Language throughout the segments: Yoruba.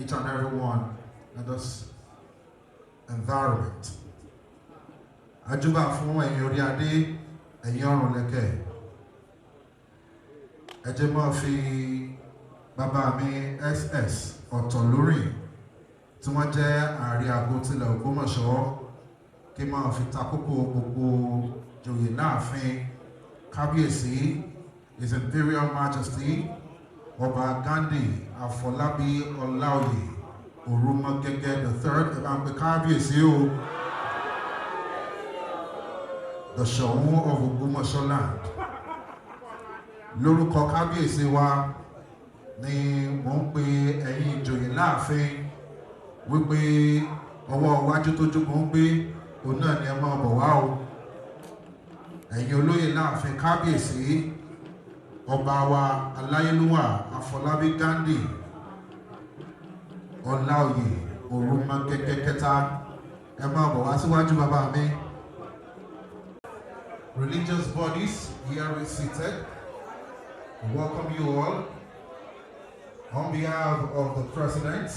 Each and every one in this environment. A júbà fún ẹ̀yin orí adé, ẹ̀yin ọrùn ìlẹ̀kẹ̀. Ẹ jẹ́ máa fi bàbá mi SS Ọ̀tọ̀lórìn tí wọ́n jẹ́ ààrẹ àgọ́ tilẹ̀ Ògbómọ̀ṣọ́ kí máa fi ta kókó gbogbo joyè láàfin. Kábíyèsí, His Imperial Majesty Ọba Ghandi Àfọlábí Ọláoyè Òrùmọgẹ́gẹ́ the third, ẹ bá ń pe kábíyèsí o, the Ṣọ̀ún of Ògbómọ̀ṣọ́ land. Lórúkọ kábíyèsí wa ni mò ń pe ẹ̀yin ìjòyè láàfin wípé ọwọ́ iwájú tó jókòó ń gbé òun náà ni ẹ máa bọ̀ wá o. Ẹ̀yin olóyè láàfin, kábíyèsí ọba wa aláyélúwà Àfọlábí Ghandi Ọláoyè Òrùmọgẹ́gẹ́ kẹta, ẹ máa bọ̀ wá síwájú bàbá mi. Religious bodies here is seated, we welcome you all on behalf of the President,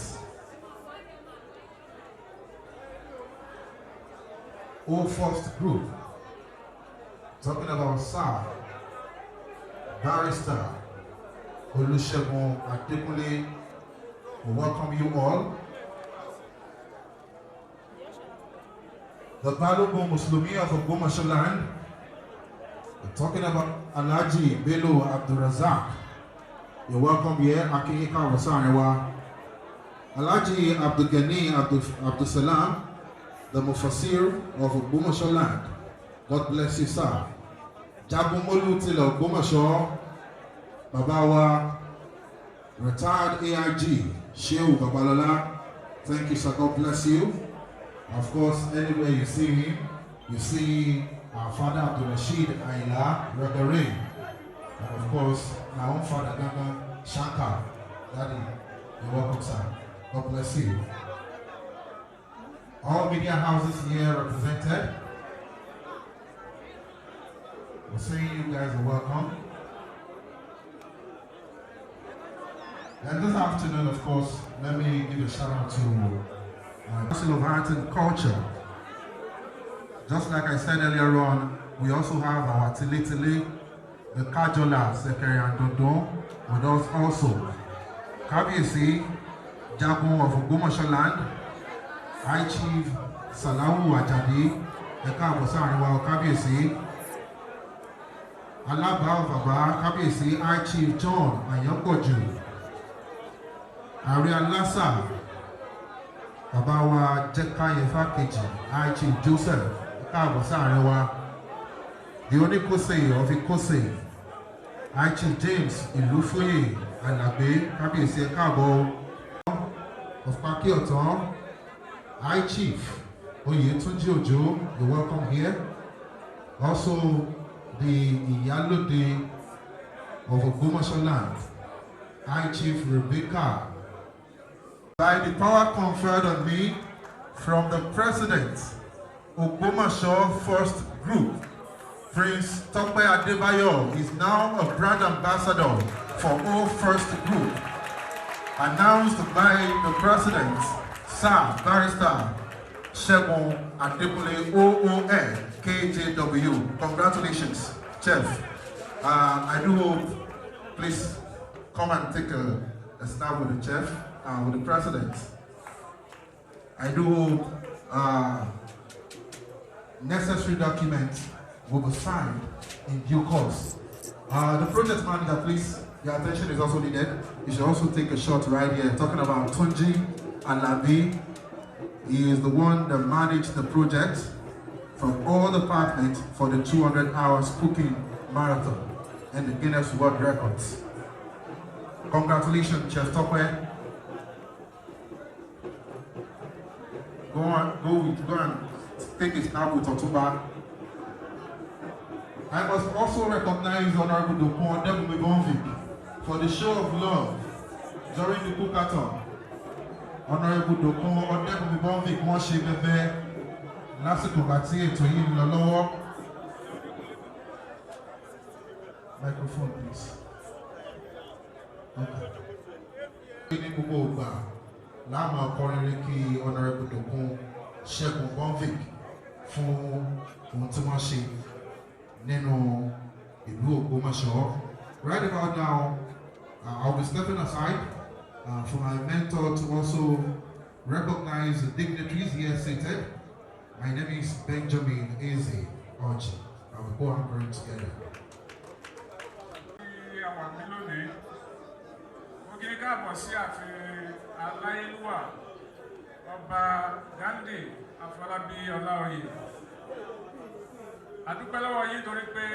O First Group, talking about Sir Barrister Olusegun Adekunle, we welcome you all. The Balogun Muslimi of Ogbomoso land, we're talking about Alhaji Bello Abdulrazak. You're welcome here, Akinyika Wasarewa. Alhaji Abdulgani Abdulsalam, the Mufassir of Ogbomoso land. God bless you, sir. Jagunmolu tilẹ̀ Ògbómọ̀ṣọ́, bàbá wa, retired AIG Shehu Babalola, thank you, sir. God bless you. Of course, anywhere you see him, you see our father Abdulrasheed Ayinla Regere, and of course, my own father Ganga Shankar. Daddy, you're welcome, sir. God bless you. All media houses here represented. We're saying you guys are welcome. And this afternoon, of course, let me give a shout out to my Council of Art and Culture. Just like I said earlier on, we also have our Tile Tile, the Kajola, Sekere and Dundun with us also. Kábíyèsí, Jagun of Ogbomoso land, High Chief Salawu Ajadi, ẹ káàbọ̀ sáàrin wa o, Kábíyèsí. Alábàá of Àbá, Kábíyèsí High Chief John Àyànpọ̀jù. Ààrẹ Alásà, bàbá wa Jẹ́káyẹfà kejì, High Chief Joseph, ẹ káàbọ̀ sáàrin wa. The Oníkósè of Ìkósè, High Chief James Ìlúfóyè Àlàgbé, Kábíyèsí, ẹ káàbọ̀. Of Paki Ọ̀tán, High Chief Oyetunji Ojo, you're welcome here. Also, the Iyalode of Ogbomoso land, High Chief Rebecca. By the power conferred on me from the President, Ogbomoso First Group, Prince Tope Adebayo is now a brand ambassador for O First Group. Announced by the President, Sir Barrister Segun Adekunle OON KJW. Congratulations, Chef. I do hope, please come and take a snap with the chef, with the President. I do hope necessary documents will be signed in due course. The project manager, please, your attention is also needed. You should also take a shot right here. Talking about Tunji Alabi. He is the one that managed the project from all departments for the 200 hours cooking marathon and the Guinness World Records. Congratulations, Chef Tokwe. Go on, go and take a snap with Otunba. I must also recognize Honorable Dokun Odebunmi Bonvik for the show of love during the cookathon. Honorable Dokun Odebunmi Bonvik, wọ́n ṣe bẹbẹ lásìkò ìgbà tí ètò yìí ń lọ lọ́wọ́. Microphone, please. Okay. Ní gbogbo ìgbà Láàmú akọrin kí Honourable Dòkun Ṣẹ́gun Bonvic fún ohun tí wọ́n ṣe nínú ìlú Ògbómọ̀ṣọ́. Right about now, I'll be stepping aside for my mentor to also recognize the dignitaries here seated. My name is Benjamin Eze Oji. I will go anchoring together. Tí a wà ní lónìí, mo kí ní káàbọ̀ sí ààfin aláyélúwà, Ọba Ghandi Afọlábí Ọláoyè. A dúpẹ́ lọ́wọ́ yín torí pé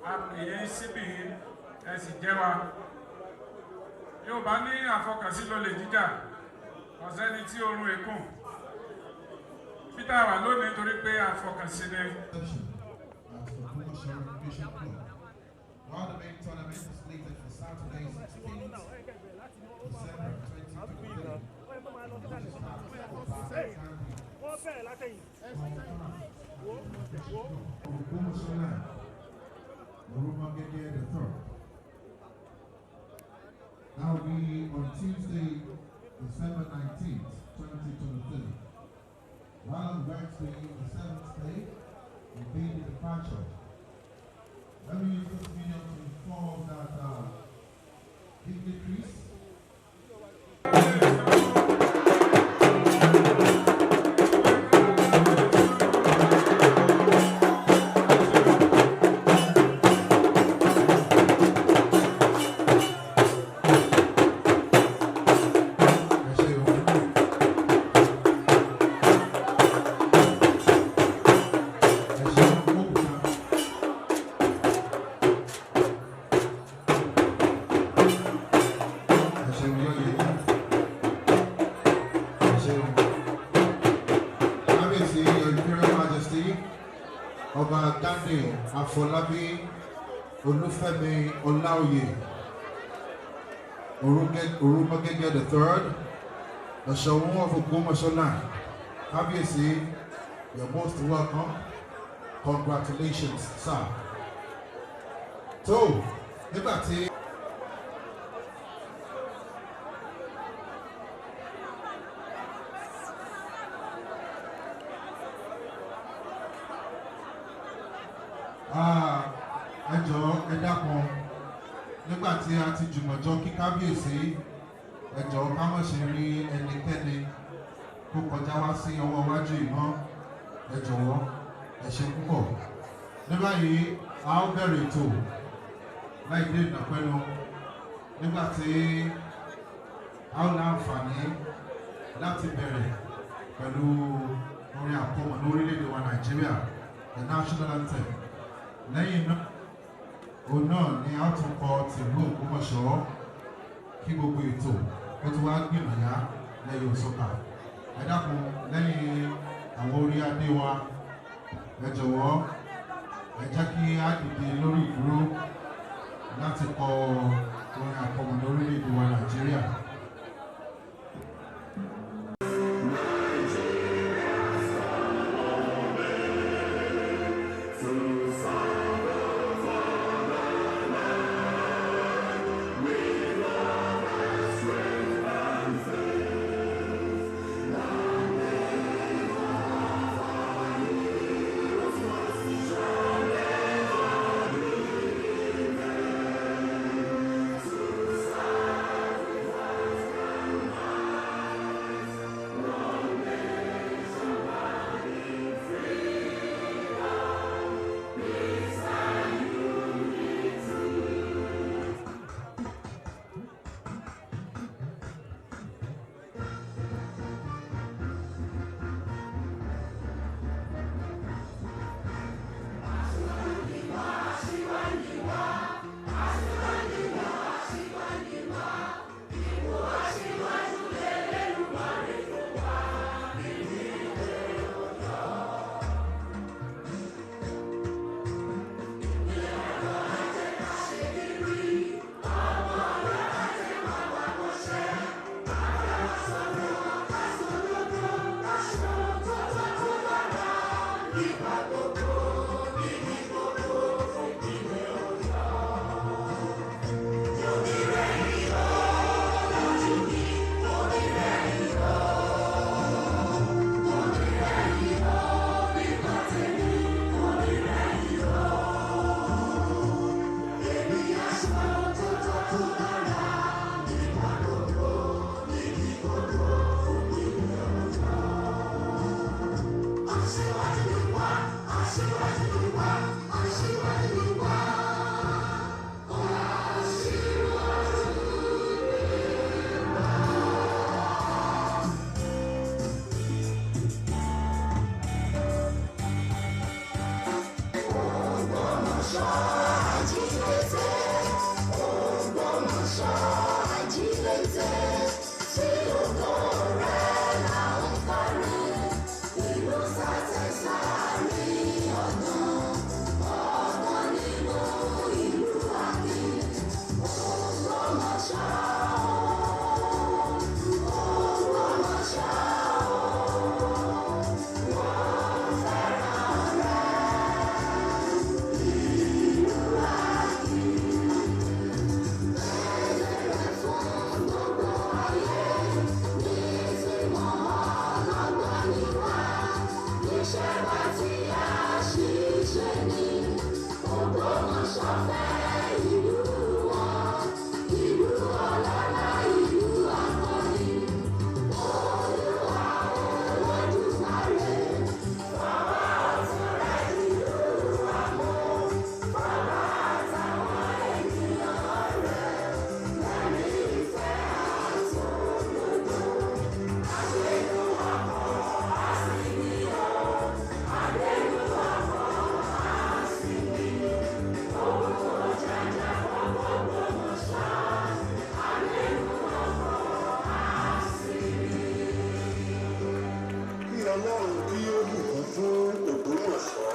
a pè yín síbí, ẹ sì jẹ́ wa. Yorùbá ní àfọkànsí lolè jíjà, ọ̀sẹ́ni tí oorun èkùn peter wà lónìí torí pé àfọkànsí ni. Reception at Ogbomoso Recreation Club. While the main tournament is slated for Saturday, 16th December 2023, which is at Ọba Ghandi Wọ́n bẹ̀rẹ̀ látẹ̀yìn. Ogbomoso land, Orumogege the Third. That will be on Tuesday, December 19th, 2023. While on Wednesday, the seventh day, will be the departure. Let me use this medium to inform that dignitaries Ẹ ṣé o. Ẹ ṣé o, ó Ẹ ṣeun lóye. Ẹ ṣeun. Kábíyèsí, Your Imperial Majesty, Ọba Ghandi Afọlábí Olúfẹ́mi Ọláoyè, Orumogege the Third, the Ṣọ̀ún of Ògbómọ̀ṣọ́ land. Kábíyèsí, you're most welcome. Congratulations, sir. Tó, nígbà tí. Ah, ẹ jọ̀ọ́, ẹ dákun, nígbà tí a ti jùmọ̀jọ kí kábíyèsí, ẹ jọ̀ọ́, ká má ṣe rí ẹnikẹ́ni kó kọjá wá sí ọwọ́ iwájú ìmọ̀. Ẹ jọ̀wọ́, ẹ ṣe púpọ̀. Ní báyìí, a ó bẹ̀rẹ̀ ètò láì dé ìdàpẹ́nu nígbà tí a ó láǹfààní láti bẹ̀rẹ̀ pẹ̀lú orin àkọmọ̀ ní orílẹ̀-èdè wa Nàìjíríà, the national anthem. Lẹ́yìn náà, òun náà ni a tún kọ tìlú Ògbómọ̀ṣọ́ kí gbogbo ètò ó ti wá gbìnàyà lẹ́yìn òṣùkà. Ẹ dákun, lẹ́yìn àwọn orí adé wa, ẹ jọ̀wọ́, ẹ jẹ́ kí á dìde lórí ìdúró láti kọ orin àkọmọ̀ ní orílẹ̀-èdè wa Nàìjíríà. Ọlọ́run kí ó bùkún fún Ògbómọ̀ṣọ́.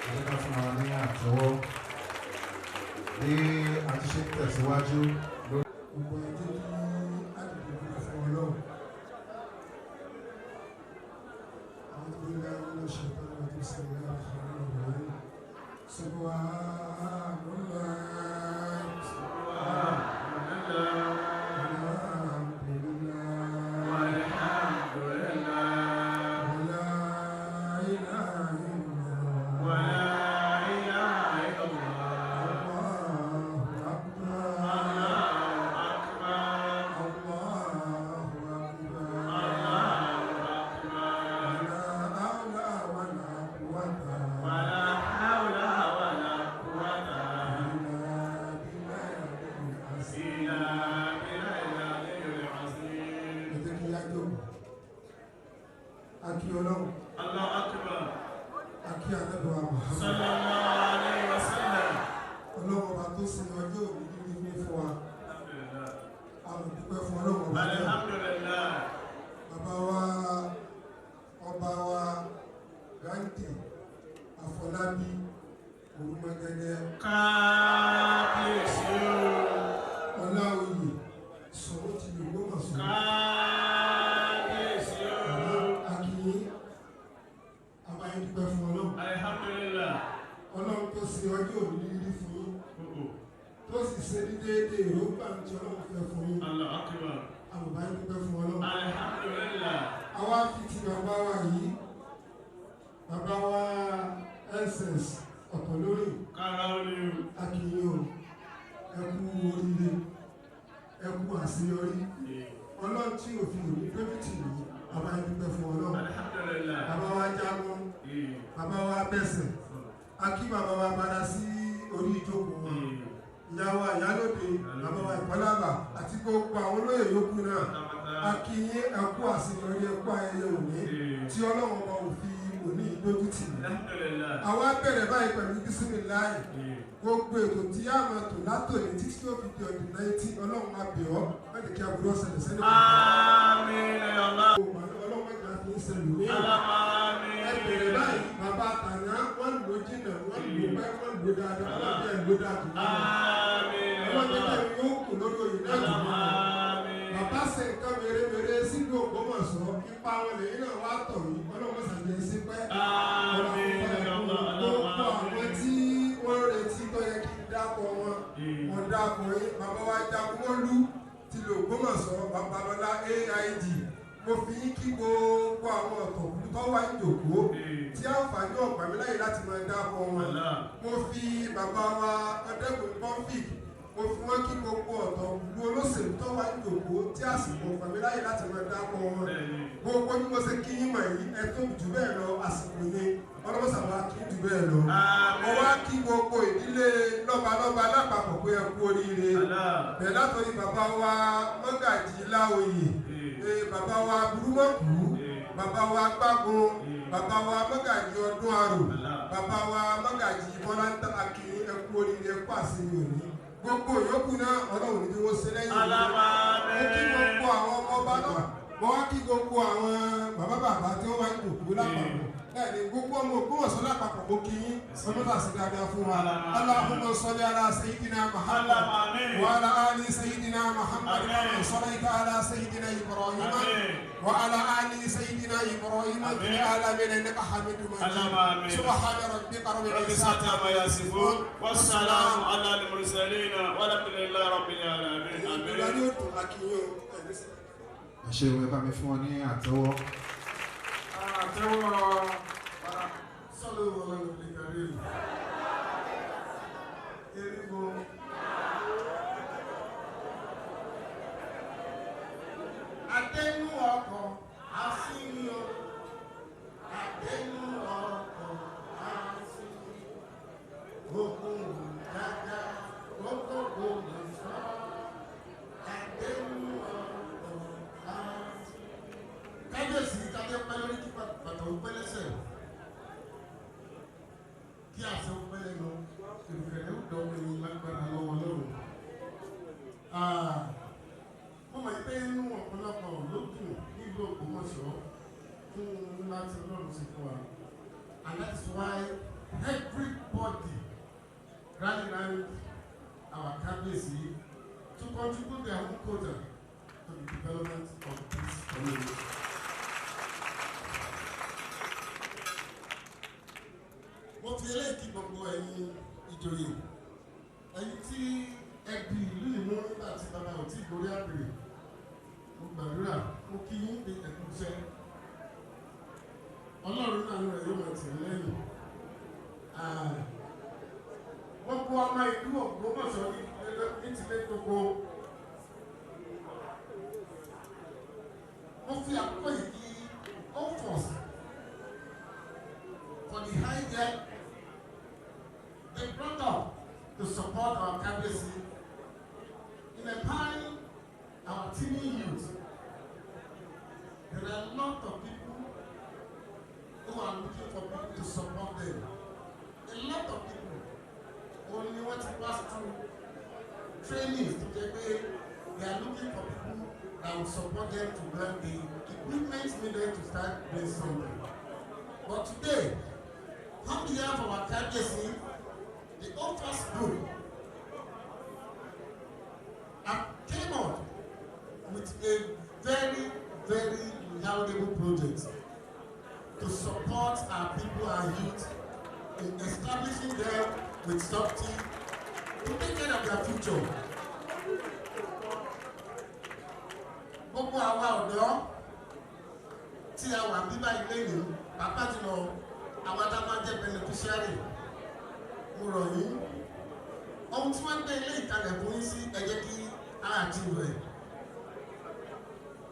Ẹ jẹ́ ká fún wa ní àtẹ́wọ́ bí a ti ṣe ń tẹ̀síwájú lórí. Gbogbo ẹ jẹ́ kí á dìde dúró fún Ọlọ́run. أعوذ بالله من الشيطان الرجيم. بسم الله الرحمن الرحيم. سبحان الله، والحمد لله، والحمد لله، ولا إله إلا الله، ولا إله إلا الله، الله أكبر، الله أكبر، الله أكبر، الله أكبر، ولا حول ولا قوة ولا حول ولا قوة إلا بالله العلي العظيم. إلا بالله العلي العظيم. Ẹ jẹ́ kí á jókòó. A kí Ọlọ́run, الله أكبر. a kí Ànábì wa Muhammad. صلى الله عليه وسلم. Ọlọ́run ọba tó sin ọjọ́ òní ní fún wa. الحمد لله. A mọ̀ dúpẹ́ fún Ọlọ́run ọba náà. الحمد لله. Bàbá wa, ọba wa Ghandi Afọlábí Orúmọgẹ́gẹ́, Kábíyèsí o. Ọláoyè Sọ̀rọ̀ ti lè gbọ́mọ̀sọ̀. Kábíyèsí o. Bàbá Akínyìn, a máa ń dúpẹ́ fún Ọlọ́run. الحمد لله. Ọlọ́run tó sin ọjọ́ òní rírí fún yín, tó sì ṣe ní déédéé èròǹgbà tí Ọlọ́run fẹ́ fún yín. الله أكبر. Àbùbá ń dúpẹ́ fún Ọlọ́run. الحمد لله. Àwa fi ti bàbá wa yìí, bàbá wa SS ọ̀tọ̀ lórí, Kára ó lé o. akínyìn o, ẹ kú oríire, ẹ kú àṣeyọrí. Ọlọ́run tí òfin òní dójútì yìí, àwa ń dúpẹ́ fún Ọlọ́run. الحمد لله. Bàbá wa jagun, bàbá wa bẹ̀sẹ̀, akí bàbá wa padà sí orí ìjókòó wọn, ìyá wa ìyálóde, bàbá wa ìkọlábà àti gbogbo àwọn olóyè yòókù náà, akínyìn, ẹ kú àṣeyọrí, ẹ kú ayẹyẹ òní tí Ọlọ́run ọba ò fi òní dójútì yìí. الحمد لله. Àwa bẹ̀rẹ̀ báyìí pẹ̀lú bísímìláì. Gbogbo ètò tí a máa tò látòní títí tó fi di ọdún náà tí Ọlọ́run máa bẹ̀ ọ́, má jẹ́ kí aburú ọ̀sẹ̀ sẹ́lẹ̀. آمين يا الله. Ọlọ́run má jẹ́ àfi ń ṣẹlẹ̀ mí. اللهم Ẹ bẹ̀rẹ̀ آمين. báyìí, bàbá àtàná wọ́n lò jìnnà, wọ́n lò pẹ́, wọ́n lò dáadáa, wọ́n jẹ́ lò dáadáa jù wọ́n lọ. آمين يا Ọlọ́run jẹ́ الله. kí yóò kù lórí oyè náà jù اللهم wọ́n lọ. آمين. Bàbá ṣe nǹkan mèremère sílùú Ògbómọ̀ṣọ́, ipa wọn lèyìn náà wá tọ̀ yìí, Ọlọ́run ṣàjẹ́ sí pẹ́. آمين يا الله. Gbogbo اللهم àwọn آمين. tí wọ́n ń retí tó yẹ kí n dákọ̀ wọn, wọ́n dákọ̀ yín. Bàbá wa Jagunmólú ti lò Ògbómọ̀ṣọ́, Babalọ́lá AIG, mo fi yín kí gbogbo àwọn ọ̀tọ̀kùlú tó wà ní ìjòkó tí àǹfààní ọ̀gbà mi láyè láti máa dákọ̀ wọn. Allah. Mo fi bàbá wa Ọ̀dẹ́gun Pọ́nfìk, mo fi wọ́n kí gbogbo ọ̀tọ̀kùlú olóṣèlú tó wà ní ìjòkó tí àsìkò ọ̀gbà mi láyè láti máa dákọ̀ wọn. Gbogbo bí mo ṣe kí yín mọ̀ yìí, ẹ tó jù bẹ́ẹ̀ lọ, àsìkò ni ọlọ́mọsàbà kí jù bẹ́ẹ̀ lọ. Àmín. Mo wá kí gbogbo ìdílé lọ́balọ́ba lápapọ̀ pé ẹ kú oríire. Allah. Bẹ̀rẹ̀ látọ̀rí bàbá wa Mọ́gàjì Láoyè, bàbá wa Burúmọ̀kú, bàbá wa Gbágun, bàbá wa Mọ́gàjì Ọdún Àrò, Allah. bàbá wa Mọ́gàjì Bọ́láńtà, Akínyìn, ẹ kú oríire, ẹ kú àṣeyọrí òní. Gbogbo ìyókù náà, Ọlọ́run ní bí wọ́n ṣe lẹ́yìn mi. Allahumma Mo kí àmín. gbogbo àwọn ọmọ ọba náà, mo wá kí gbogbo àwọn bàbá bàbá tí wọ́n wá ń jòkó lápapọ̀. Bẹ́ẹ̀ni, gbogbo ọmọ Ògbómọ̀ṣọ́ lápapọ̀, mo kí yín, ọmọ sí dáadáa fún wa. Allahumma salli ala sayyidina Muhammad Allahumma àmín. wa ala ali sayyidina Muhammad kama Àmín. sallaita ala sayyidina Ibrahim Àmín. wa ala ali sayyidina Ibrahim fil Àmín. alamin innaka hamidun majid. Allahumma àmín. Subhana rabbika rabbil رب izzati العزة عما يصفون والسلام على المرسلين والحمد لله رب العالمين. Ìgbà آمين. yóò dùn, akínyìn o. Ẹ̀mí sí. Ẹ ṣeun, ẹ bá mi fún wọn ní àtẹ́wọ́. Àtẹ́wọ́ bàrà. صلوا على النبي الكريم. Eriwo. Adẹnu ọkọ̀ asíní o. Adẹnu ọkọ̀ asíní. Okun dada gbogbogbò mọ̀ sọ́. Adẹnu ọkọ̀ asíní. Kábíyèsí, kádé pẹ́ lórí, kí bàtà ó pẹ́ lẹ́sẹ̀, kí àṣẹ ó pẹ́ lẹ́nu, ìrùkẹ̀rẹ̀ ó dọ̀wọ́ ẹ̀yìn lágbára lọ́wọ́ lọ́rùn. Mo mọ̀ pé inú ọ̀pọ̀lọpọ̀ ló dùn nílùú Ògbómọ̀ṣọ́. Fún ńlá tí Ọlọ́run ṣe fún wa. And that is why everybody rally round our Kábíyèsí to contribute their own quota to the development of this community. Mo fi eléyìí kí gbogbo ẹ̀yin ìjòyè, ẹ̀yin tí ẹ di ìlú yìí mú nígbà tí bàbá ò tí ì gorí àpèrè. Mo gbàdúrà, mo kí yín pé ẹ kú iṣẹ́. Ọlọ́run náà rẹ̀ yóò máa tì í lẹ́yìn. Gbogbo ọmọ ìlú Ògbómọ̀ṣọ́ ní tilé gbogbo. Mo fi àkókò yìí kí OFOS for the idea they brought up to support our Kábíyèsí in empowering our teeming youth. There are a lot of people who are looking for people to support them. A lot of people only want to pass through trainings to get pé they are looking for people that will support them to learn the equipment needed to start doing something. But today, on behalf of our Kábíyèsí, the OFAS group have came out with a very, very laudable project to support our people, our youth, in establishing them with something to take care of their future. Gbogbo àwa ọ̀dọ́ tí a wà bíbá ilé ní, pàápàá jùlọ àwa tá a máa jẹ́ beneficiary, mo rọ̀ yín. Ohun tí wọ́n gbé ilé ìkalẹ̀ fún yín sí, ẹ jẹ́ kí á achieve rẹ̀.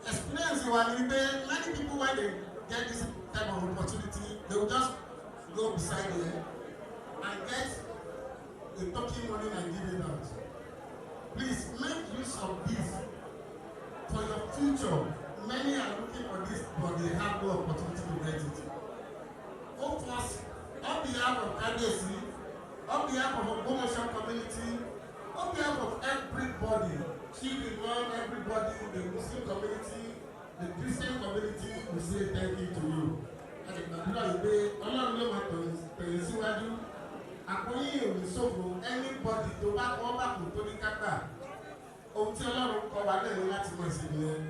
Experience wa ni wípé many people, when they get this type of opportunity, they will just go beside there and get the token money and give it out. Please make use of this for your future. Many are looking for this, but they have no opportunity to get it. OFOS, on behalf of Kábíyèsí, on behalf of Ogbomoso community, on behalf of everybody, Chief Imam, everybody, the Muslim community, the Christian community, we say thank you to you. A lè gbàdúrà yìí pé Ọlọ́run ló máa tẹ̀yìn síwájú. Àpòyìn ò ní ṣòfò. Anybody tó bá kọ́ bá kò tó ní kápá. Ohun tí Ọlọ́run kọ́ wa náà ní láti mọ̀ sí nìyẹn.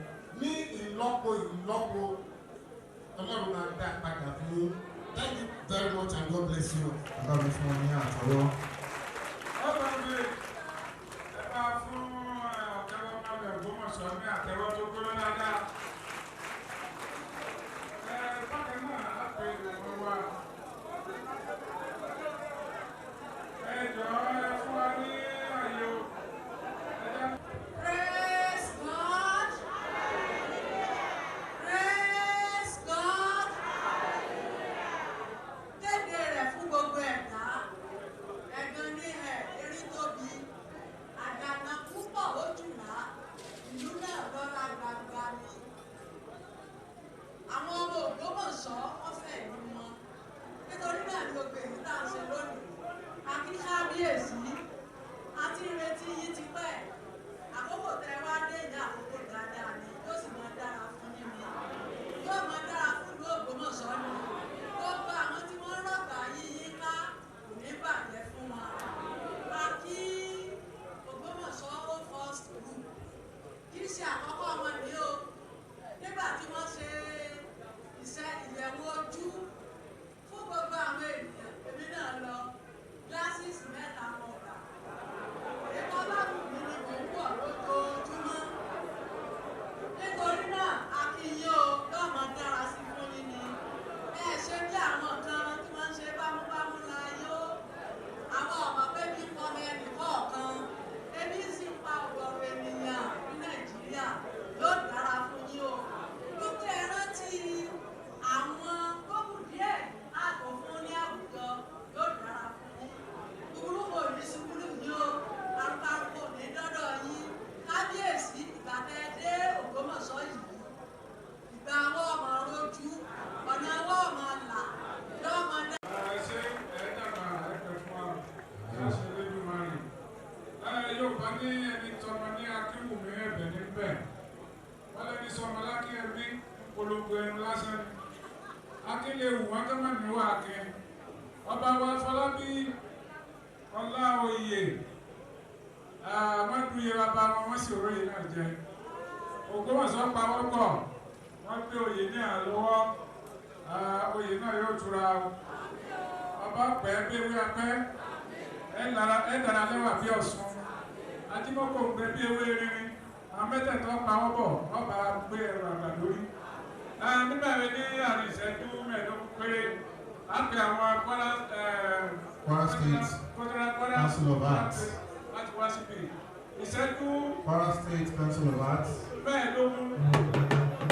Ní ìlọ́po ìlọ́po, Ọlọ́run máa dá padà fún yín. Thank you very much and God bless you. Bá mi fún wọn ní àtọwọ́. Ọba mi, ẹ bá fún ọ̀kẹ́wọ́ máa Ògbómọ̀ṣọ́ ní àtẹ́wọ́ tó gbóná dáadáa. Ẹ bákan náà á pe ìwọ̀n wa. Ẹ jọ̀ọ́, ẹ fún wa ní àyè o. Ẹ jẹ́. Praise God. Praise God. Kéde rẹ̀ fún gbogbo ẹ̀dá. Ẹ̀gàn ní ẹ̀ erí tóbi. Àdànà púpọ̀ ó jùlá. Ìlú náà lọ́la gbangba ni. Àwọn ọmọ Ògbómọ̀ṣọ́ wọ́n fẹ́ ìlú wọn. Nítorí náà ni gbogbo èyí tá à ń ṣe lónìí. A kí kábíyèsí. A ti ń retí yín tipẹ́. Àkókò tẹ wá dé ní àkókò dáadáa ni, yóò sì máa dára fún yín ni, yóò máa dára fún ìlú Ògbómọ̀ṣọ́ ni. Gbogbo àwọn tí wọ́n rọ̀gbà yíyí ká, kò ní bàjẹ́ fún wọn. A kí Ògbómọ̀ṣọ́ ó first group. Kì í ṣe àkọ́kọ́ wọn ní o. Nígbà tí wọ́n ṣe iṣẹ́ ìyẹ̀wò ojú fún gbogbo àwọn ènìyàn, èmi náà lọ. Glasses mẹ́ta mọ̀ gbà. Ètò ọlọ́run mi ni mò ń wọ̀ lójoojúmọ́. Nítorí náà, a kí yín o, yóò máa dára sí fún yín ni. Ẹ ṣe bí àwọn kan tí wọ́n ń ṣe bámúbámú la yó. Àwọn ọmọ pé bí pọmọ ẹnì kọ̀ọ̀kan, ebi sì ń pa ọ̀gọ̀rọ̀ ènìyàn ní Nàìjíríà. Yóò dára fún yín o. Wípé ẹ rántí àwọn tó kù díẹ̀ káàtó fún ní àwùjọ, yóò dára fún yín. Búburú kò ní ṣubú lù yín o, arúgbó kò ní dọ́dọ̀ yín. Kábíyèsí, ìgbà tẹ́ ẹ dé Ògbómọ̀ṣọ́ yìí, ìgbà àwọn ọmọ rojú, ọ̀nà àwọn ọmọ là, yóò máa dá. Ẹ ṣe, ẹ dàgbà, ẹ pẹ́ fún wa. Ẹ ṣe lójúmọ́. Ẹ yóò bá ní ẹni tọmọ ní Akínwùmí, ẹ̀bẹ̀ níbẹ̀. Wọ́n lẹ́ni sọmọ lákínyẹmí, polongo ẹnu lásán ni. Akínléwu wọn tó mọ̀ níwá akin. Ọba wa Fọlábí Ọláoyè, wọ́n dúye bàbá wọn, wọ́n sì róye náà jẹ. Ògbómọ̀ṣọ́ pa wọ́n pọ̀, wọ́n gbé oyè ní àlọ́wọ́. Oyè náà yóò tura o. Ọba pẹ́ bí ewé apẹ́, ẹ dára lẹ́wà bí ọ̀ṣun. Ajímọ́kò ń gbẹ bí ewé rinrin. Àwọn mẹ́tẹ̀ẹ̀tọ́ pa wọ́n bọ̀, wọ́n bá gbé ẹrù àgbà lórí. Nígbà wo ní àrùn ìṣẹ́jú 15 péré, á pe àwọn Kwara Kwara State Kwara Council of Arts. Láti wá síbi ìṣẹ́jú Kwara State Council of Arts. 15.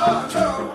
Thank you.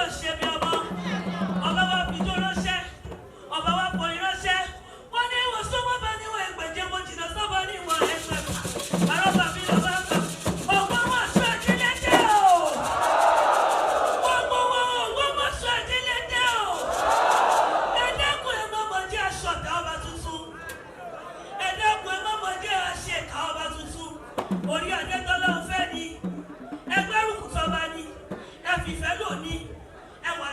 Náà ṣe bí ọmọ ọba wa fi jó ránṣẹ́, ọba wa fọyín ránṣẹ́. Wọ́n ní ìwọ̀n sọ́mọ́ bá níwọ̀n ẹgbẹ̀je, mo jìnnà sọ́mọ́ ní ìwọ̀n ẹgbẹ̀fà. Àrọ́bà mi lọ́ba kà Ògbómọ̀ṣọ́ ajílẹ̀dẹ́ o. Gbogbo wọn Ògbómọ̀ṣọ́ ajílẹ̀dẹ́ o. Ẹ dẹ́kun, ẹ má mọ̀ jẹ́ aṣọ̀tá ọba tuntun. Ẹ dẹ́kun, ẹ má mọ̀ jẹ́ aṣèkà ọba tuntun. Orí adétọ́lá ń fẹ́ ni ẹgbẹ́ rúkú tọba ni ẹ fìfẹ́ lò ní ẹ wà.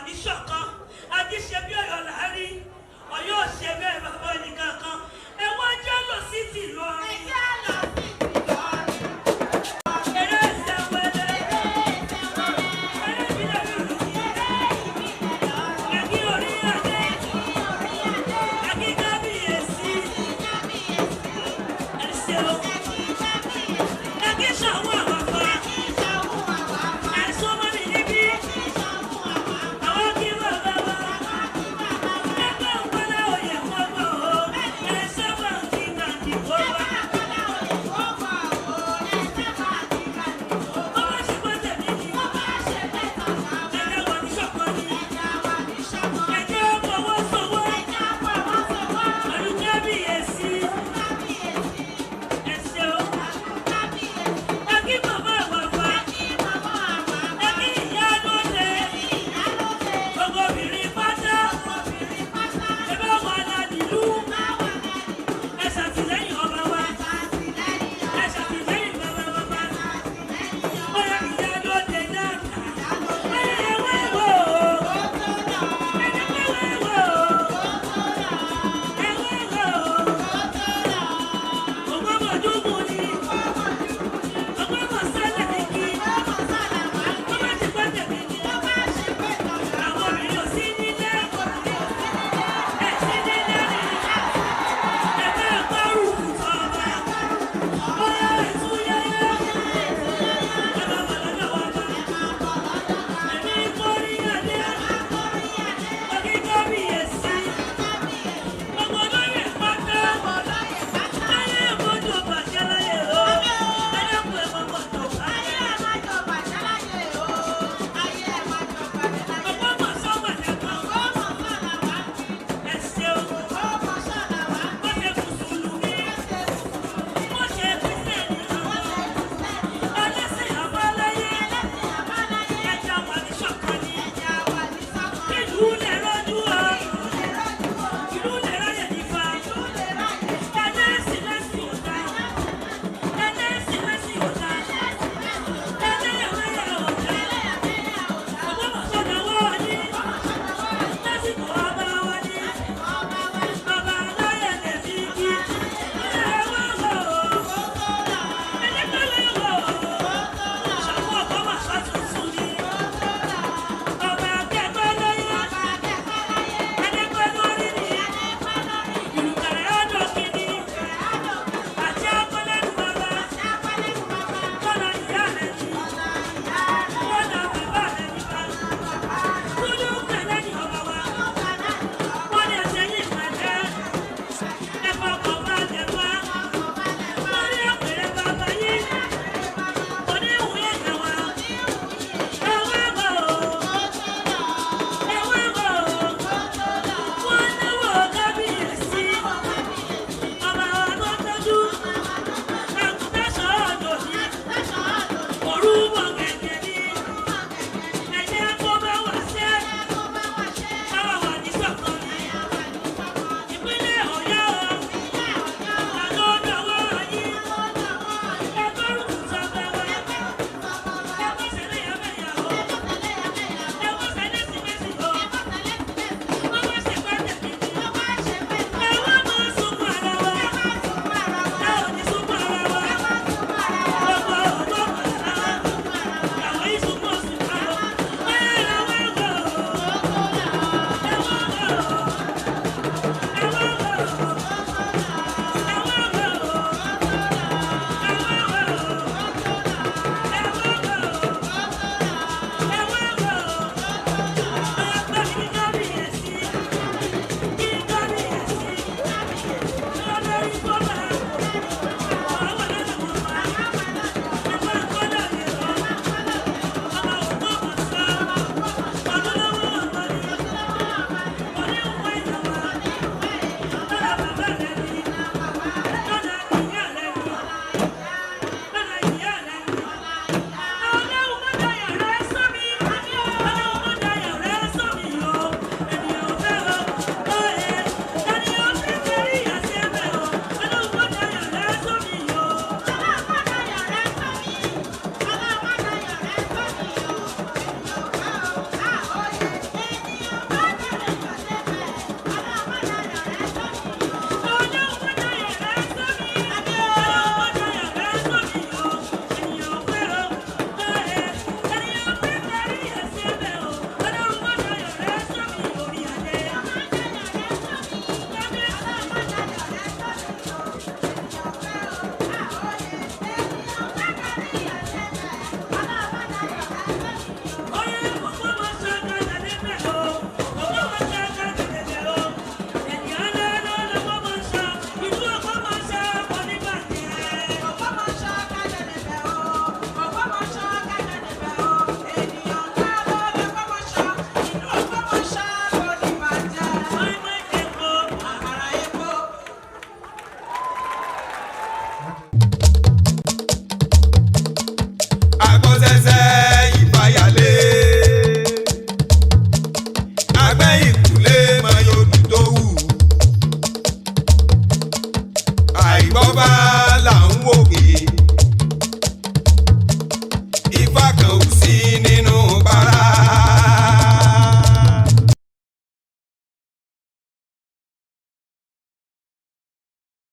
kan ò sí nínú.